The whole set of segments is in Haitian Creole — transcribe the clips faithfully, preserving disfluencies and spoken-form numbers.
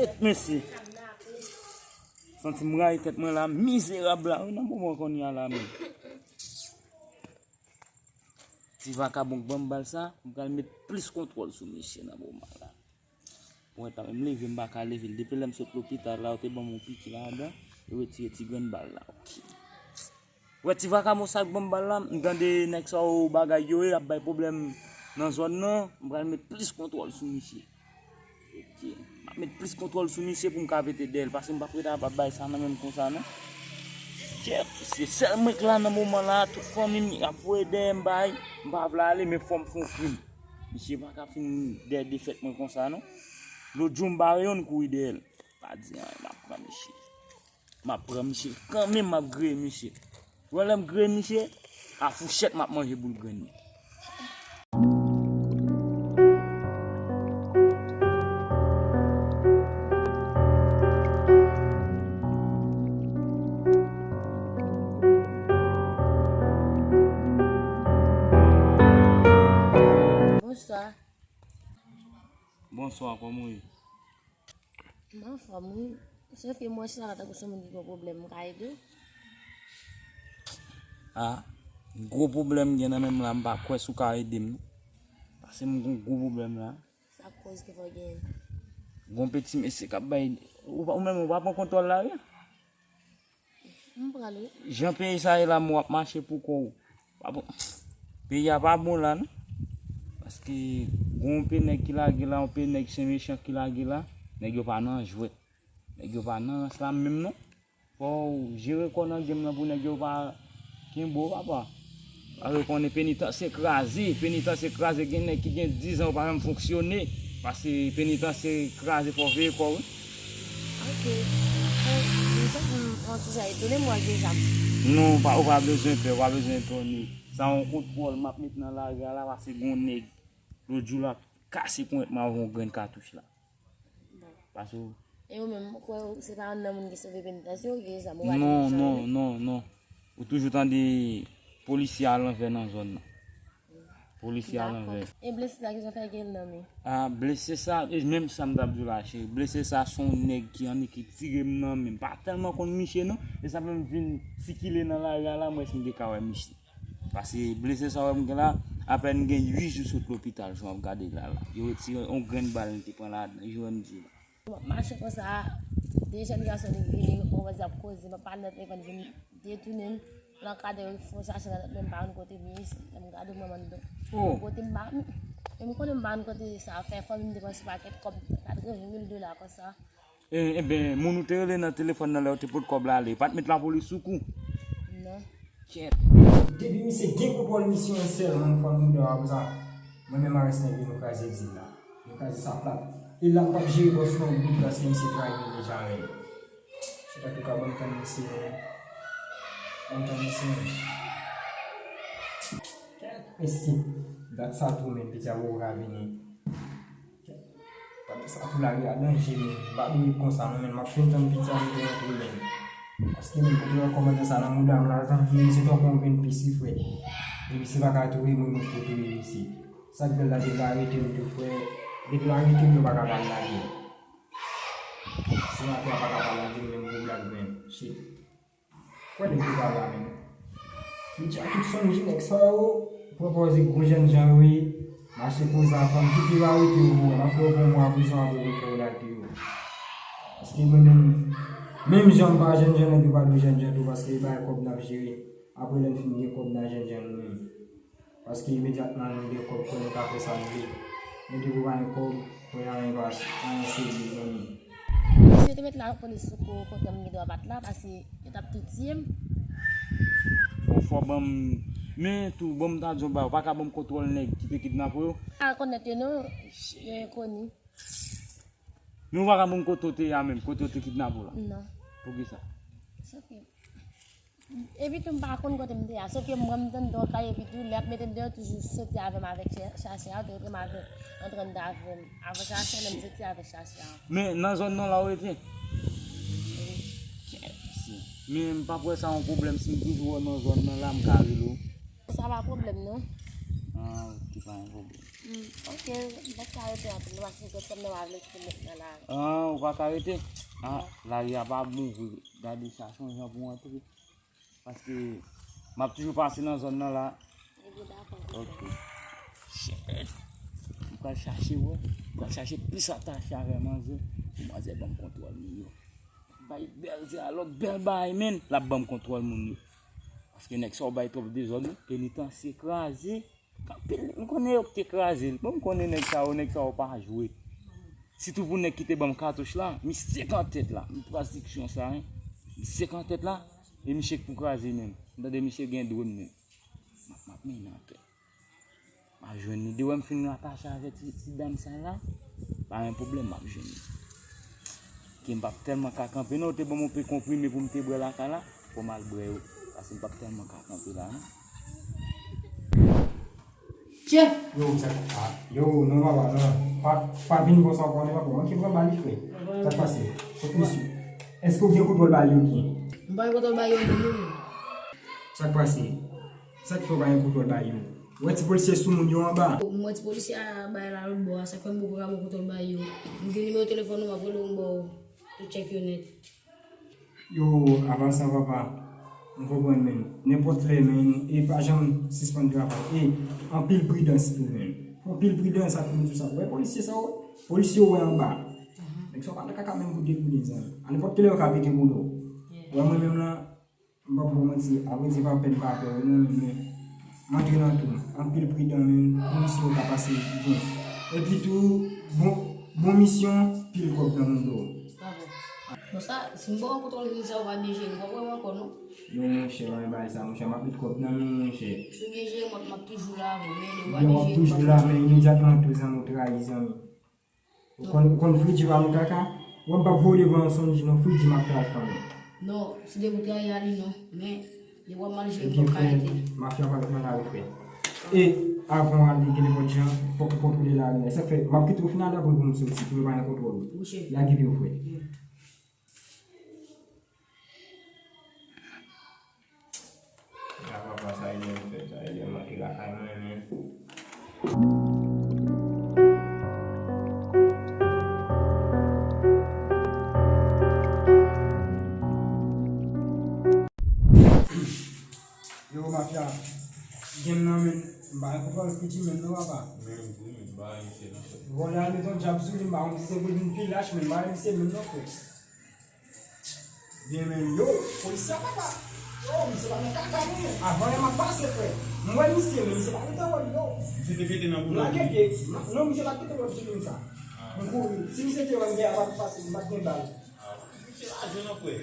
Mesye, santi m rayi tèt mwen la, mizerab la wi, nan moman kounye a la menm. Ti vakabon k ban m bal sa, m pral met plis kontwòl sou misye nan moman la. Ou wè, ta menm leve, m pa ka leve l. Depi lè m sot lopital la, yo te ban m yon piki ladan, yo retire ti grenn bal la. Ok. Ou wè ti vakabon sa k ban m bal la, m tande nèg sa yo bagay yo ye, ap bay pwoblèm nan zòn nan, m pral met plis kontwòl sou misye. Ok. M ap met plis kontwòl sou misye pou m ka pete dèyè l, paske m p ap rete ap bay sa nan men m konsa non. Kèt, se sèl mwen k la nan moman la, tout fanmi m ap voye dèyè m bay, m pa vle ale, men fò m fè yon krim. Misye pa ka fin dèyè defèt mwen konsa non. Lòt jou m bare youn kouri dèyè l. Pa di anyen, m ap pran misye. M ap pran misye kanmenm, m ap griye misye. Ou wè lè m griye misye, a fouchèt m ap manje boul grenn li. Bonswa. Bonswa, kòman w ye? M anfòm wi. Sof ke m wè chita la tankou se yon moun ki gen yon pwoblèm, m ka ede w? Ah, gwo pwoblèm m gen nan men m la, m pa kwè si w ka ede m non. Paske m gen yon gwo pwoblèm la. Sa k koz ke fò w genyen? Gon peti mesye k ap bay, ou pa, ou menm ou pa pran kontwòl la wi. M pran l wi. Jan peyi sa ye la, m w ap mache pou kò w. Pa bon. Peyi a pa bon la non. Paske gon yon pe nèg ki lage la, yon pe nèg se mechan ki lage la. Nèg yo pa nan jwèt. Nèg yo pa nan rans la menm non. Fò w jere kò w nan game nan pou nèg yo pa kenbe w papa. Paske w konnen penitansye kraze, penitansye kraze, gen nèg ki gen diz an yo pa menm fonksyone. Paske penitansye kraze, fò w veye kò w wi. Ok. Bon, m santi m yon ti jan etone m wè gen zam. Non, pa, ou pa bezwen pè, ou pa bezwen etone. Sa yon kontwòl m ap met nan lari a la, paske gon nèg lòt jou la kase ponyèt mwen avè yon grenn katouch la. Bon. Paske w... E ou menm, ou kwè se pa anndan moun ki sove penitansye, ou gen zam, ou pa di non, non, non, non. Ou toujou tande polisye a lanvè nan zòn nan. Polisye a lanvè. Dakò. E blese sa ki jan fè gen nan men? Ah, blese sa, e menm sa m t ap di w la, cheri. Blese sa se yon nèg ki annik ki tire m nan men. M pa tèlman konn misye non, e sa fè m vin sikile nan lari a la, m wè si m te ka wè misye. Paske blese sa w wè m gen la, apèn gen uit jou sot lopital, jan w ap gade la la. Yo retire yon grenn bal m te pran ladan, jan w wè m di w la. M ap mache konsa, de jèn gason vin vini, mwen wè y ap koze, m ap pale nan telefòn, vin detounen m, nan kadè yo fè yon chache nan tèt mwen, m pa konn kote m ye, lè m gade mwen m anndan. Oh. Kote m pa, m konnen m pa konn kote sa fè, fanmi m te pran sou pakèt kòb katreven mil dola konsa. E, ebyen, moun ou te rele nan telefòn nan lè w te pot kòb la ale, pa t met lapolis sou kou? Non. Kèt. Depi misye gen kontwòl misye an sèlman, fanmi m, apre sa, mwen menm avèk Snèk nou kraze dil la. Nou kraze sa plat. E la m p ap jere bòs lan gwoup la, se misye trayi m deja menm. Se pa tou ka ban m tann misye, non. Ban m tann misye, non. Kèt, mesye. Dat sa tou, men, piti a poko ka vini. Pandan sa tou lari a danje, men m pa dwe ret konsa non, men m ap fin tann piti a m te rantre, men. Paske men kote w wè kòmandan sa nan mouda m la, zanmi m, se tankou yon grenn pis wi frè. Epi se pa ka touye mwen, mwen pou touye misye. Sa k bèl la, depi yo arete m tou frè, depi yo arete m, yo pa ka pa lage m. Senatè a pa ka pa lage m, menm pou blag, men. Shit. Kwè nèg yo pa la menm. Medya tout sonje nèg sa yo pran pòz gwo jènjan yo ye, mache pou zafèm, kite yo arete yo pou wè, m ap fè yo pran mwa prizon apre pou fè yo lage yo. Paske mwen menm, menm jan m pa jènjan, nèg yo pa dwe jènjan tou, paske e bay kòb n ap jere. Apre lè n fin gen kòb n a jènjan nou menm. Paske imedyatman nou gen kòb, kwè nou ka fè sa nou vle. Men depi w pa gen kòb, kwè anyen pa, anyen serye, zanmi. Si yo te met lapolis sou kou, kote m gen dwa bat la, paske yo t ap tou tiye m. Bon, fò ban m, men tou, bon, m ta di w bagay, ou pa ka ban m kontwòl nèg ki te kidnape w yo? A, rekonèt yo non, yo enkoni. Men ou pa ka ban m kote w te ye a menm, kote yo te kidnape w la? Non. Poukisa? Sa fè. Epi tou m pa konn kote m te ye a, sof ke mwen m tande yon kay epi tou lè y ap mete m deyò toujou soti avè m avèk chè-, chache a, yo te rete m avè, antrèn de avè m, avè chache a, lè m soti avèk chache a. Men nan zòn nan la w rete? Wi. Kèt, mesye. Men m p ap wè sa yon pwoblèm si m toujou wè w nan zòn nan la, m ka rele w. Sa pa pwoblèm non. Ah, ok. Se pa yon pwoblèm. Hmm, ok, m pa ka rete anpil non, paske grann sè m nan pa vle kite m ret nan lari. Ah, ou pa ka rete? Ah, lari a pa bon vre. Gade sa, se yon jan pou antre. Paske m ap toujou pase nan zòn nan la. Ebyen, dakò. Ok. Shit. M pral chache, wè. M pral chache plis atache avè manzè. Pou manzè ban m kontwòl moun yo. Bay bèl, se a lòt bèl bagay, menn. L ap ban m kontwòl moun yo. Paske nèg sa yo bay twòp dezòd, wi. Penitansye kraze. Anpil, m konnen yo ki te kraze l. Bon, m konnen nèg sa yo, nèg sa yo pa jwe. Sitou pou nèg ki te ban m katouch la, misye k an tèt la. M pran diksyon sa, wi. Misye k an tèt la, e misye k pou kraze menm. M tande misye gen dwòn menm. M ap, m ap mennen anpil. M ap jwenn li. Depi m fin atache avèk ti, ti dam sa la, pa gen pwoblèm, m ap jwenn li. Ke m p ap tèlman ka kanpe non, yo te ban m yon pe konprime pou m te bwè lakay la, fò m al bwè yo. Paske m p ap tèlman ka kanpe la non. Chèf! Yo, sa, ah, yo, non, papa, non. Pa, pa vin konsa ankò, non, papa. Manke pran bal li, frè. Sa k pase? Kot misye? Èske w gen kontwòl bal yo byen? M pa gen kontwòl bal yo byen, non, menm. Sa k pase? Sa k fè w pa gen kontwòl bal yo? Ou wè ti polisye sou moun yo anba? M wè ti polisye a bay la lòt bò a, sa k fè m poko ka pran kontwòl bal yo. M gen nimewo telefòn ou, m ap rele w, m ba w tout tchèk yo nèt. Yo, an pasan, papa, m konprann, men nenpòt lè, men, e pa janm sispann travay. E, anpil pridans tou, men. Anpil pridans ak moun sou sa. Ou wè polisye sa yo? Polisye yo wè anba. Nèg sa yo pa nan kaka menm pou dekoule zam. A nenpòt kilè yo ka pete boul ou. Ou wè mwen menm lan, m p ap ba w manti, avrèdi pa pè m pa pè, non, men, men, M antre nan tou. Anpil pridan, men, pou misyon ka pase byen. Epi tou, bon, bon misyon, pil kòb nan men w. Pa vre. Bon, sa, si m ba w kontwòl krim sa, ou pa byen jere, ou pa pran m ankò, non? Non, monchè, pa gen bagay sa, monchè, m ap met kòb nan men w, monchè. Si w byen jere, mwen, m ap toujou la avè w, men ou pa byen jere, m ap toujou la, men imedyatman tou, zanmi, ou trayi, zanmi. Ou konn, ou konn Fridi pa moun kaka? Ou wè m p ap voye w devan yon sonji non, Fridi m ap fè al fanm. Non, si depi w trayi a li non, men depi w ap mal jere m p ap ka rete. Ebyen, frè, mafya pa ret nan lari, frè. E avan w ale, gen nenpòt jan, fòk ou kontwole lari a. E sa k fè, m ap kite w fin ale apre pou m soti, pou yo pa gen kontwòl ou. Lage pye w, frè. Papa, sa Elian fè, sa Elian manke lakay mwen, men. Yo, mafya, gen nan men, m pa gen kontwòl Fridi menm non, papa. Menm tou, men m pa wè misye nan fè. Vòlè a met yon djab sou li, m pa konn si se pou l vin pi lach, men m pa wè misye menm non, frè. Byen, men, yo, polisye a, papa. Yo, misye pa nan kaka, non, men. Avan yè m ap pase, frè. M wè misye, men misye pa nan wòl, yo. Misye te pete nan boulon. Non, non, misye pa t pete wòl sou moun sa. M kouri. Si misye te wè m, gen a pa t pase, m pa t gen bal. Misye pa jwenn non, frè.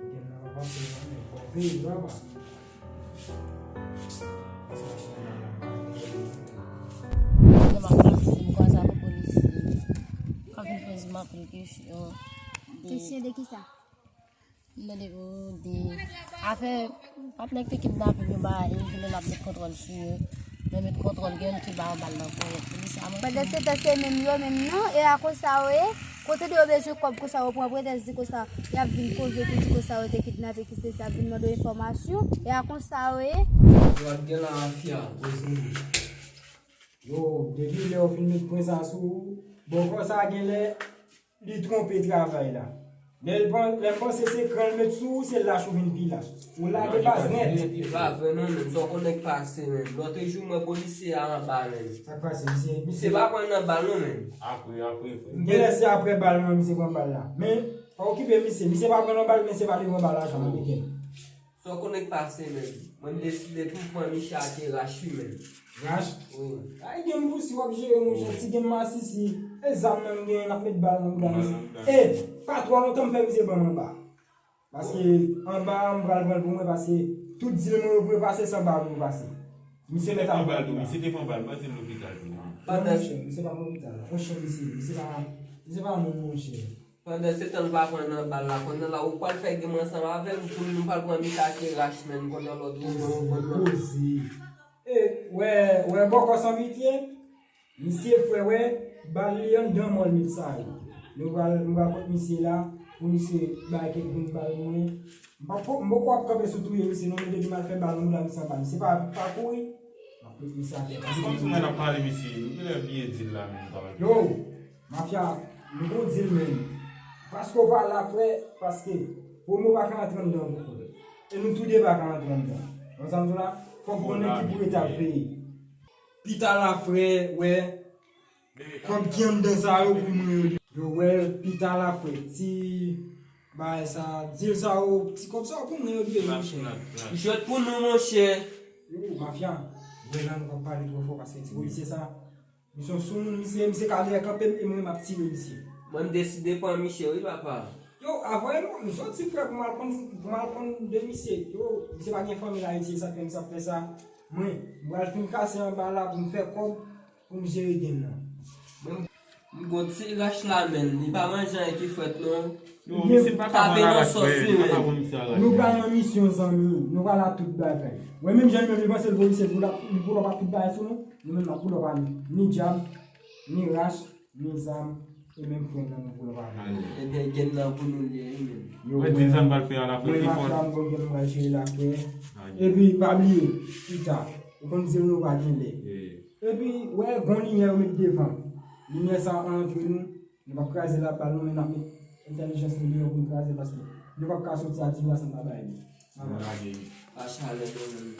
Gen nan pase nan men, fò veye, papa. Lè m ap pase, m kwaze avèk polisye. Kòm polisye m ap poze kesyon de. Kesyon de kisa? M tande ou de afè patnè ki te kidnape m yo ba e vin la ap met kontwòl sou yo. Mwen met kontwòl gen youn ki ba yon bal nan ponyèt. Polisye a manke. Pandan se tan se menm yo menm non, e a konsa yo ye. Kote de yo bezwen kòb konsa yo pran pretèks di konsa y ap vin koze pou di konsa yo te kidnape ki se sa vin mande enfòmasyon, e a konsa yo ye. Yo ap gen la mafya, poze. Yo, depi lè yo fin met pwen sa sou ou, bòkò sa genlè li twonpe travay la. Lè l pan-, lè m panse se kran l met sou ou, se lach ou vin pi lach. Ou lage baz nèt. Li pa vre non, menm. Sa w konnen k pase, menm. Lòt jou, m wè polisye a anba, menm. Sa k pase, misye? Misye pa pran nan bal, non, menm. Apre, apre, frè. Genlè se apre bal, mwen, misye pran bal la. Men, pa okipe misye. Misye pa pran nan bal, men se pa li pran bal la, jan m te di. Sa w konnen k pase, menm. Mwen, m deside tou pran misye ake rach, wi, menm. Rach? Wi. Ay, gen pousi w ap jere, monchè, ti gen masisi. E zam nan m genyen, n ap met bal nan bouda misye. E, pa twò lontan m fè misye ban m anba. Paske anba a, m pral pran l pou mwen, paske tout dil mwen yo pou yo pase, se anba pou yo pase. Misye mèt al pran bal tou, misye te pran bal, mwen se lopital tou. Non, monchè, misye pa lopital. Monchè, misye, misye pa, misye pa moun, monchè. Pandan se tan l pa pran nan bal la, kounye a la ou pral fè game ansanm avè l, ou tou nou pral pran misye ake rach, menm, kounye a lòt ou pran, ou pran nan. Poze. E, wè, wè, bòkò san pitye. Misye fè wè, bal li anndan mòl met sa yo. Nou pral, nou pral kot misye la, pou misye bay kèk grenn bal mwen. M poko ap kanpe sou touye misye non, men depi m al fè bal nan mouda misye anba misye pa pa kouri. M ap met misye atè. Kòmsi mwen ap pale misye, nou genlè bliye di l la menm papa. Yo, mafya, nou gon dil menm. Paske w pa la frè, paske pwomo pa ka antre anndan poko. E nou toude pa ka antre anndan. Konn sa m di w la, fòk konnen ki pou rete ap veye. Pita la frè, wè. Kòb ki anndan sa yo pou mwen yo. Yo wè pita la frè, ti bagay sa, dil sa yo, ti kòb sa yo pou mwen yo dwe monchè. Jwèt pou nou monchè. Yo mafya, wè la nou pa pale twò fò paske ti polisye sa, misyon sou moun misye, misye ka dèyè kanpe m e mwen m ap tire misye. Mwen m deside pran misye wi papa. Yo avè nou, m soti frè pou m al konn pou m al konn de misye. Yo, misye pa gen fanmi la Ayiti, e sa k fè misye ap fè sa. Mwen, m pral fin kase anba la pou m fè kòb pou m jere game nan. M gon ti rach la menn, li pa manje anyen ki frèt non. Yo, misye pa ka pran rach frè, li pa ka pran misye rach. Nou pral nan misyon zanmi, nou pral ak tout bagay. Wè menm jan li menm li panse l polisye, li pou l ap tout bagay sou nou, nou menm n ap pou l ap ni djab, ni rach, ni zam, e menm frè nan nou pou l ap avè nou. Ebyen game nan pou nou li ye wi menm. Yo, mwen, mwen, mwen mafya m gon game m pral jere la frè. Epi pa bliye, pita, ou konn di l nou pa gen lè. Epi, wè, gon limyè yo met devan. Limyè sa a antre nou, nou p ap kraze l ak bal non, men n ap met entèlijans nou deyò pou n kraze l paske nou p ap ka soti a dil la san n pa bay li. Sa va. A chalè non menm.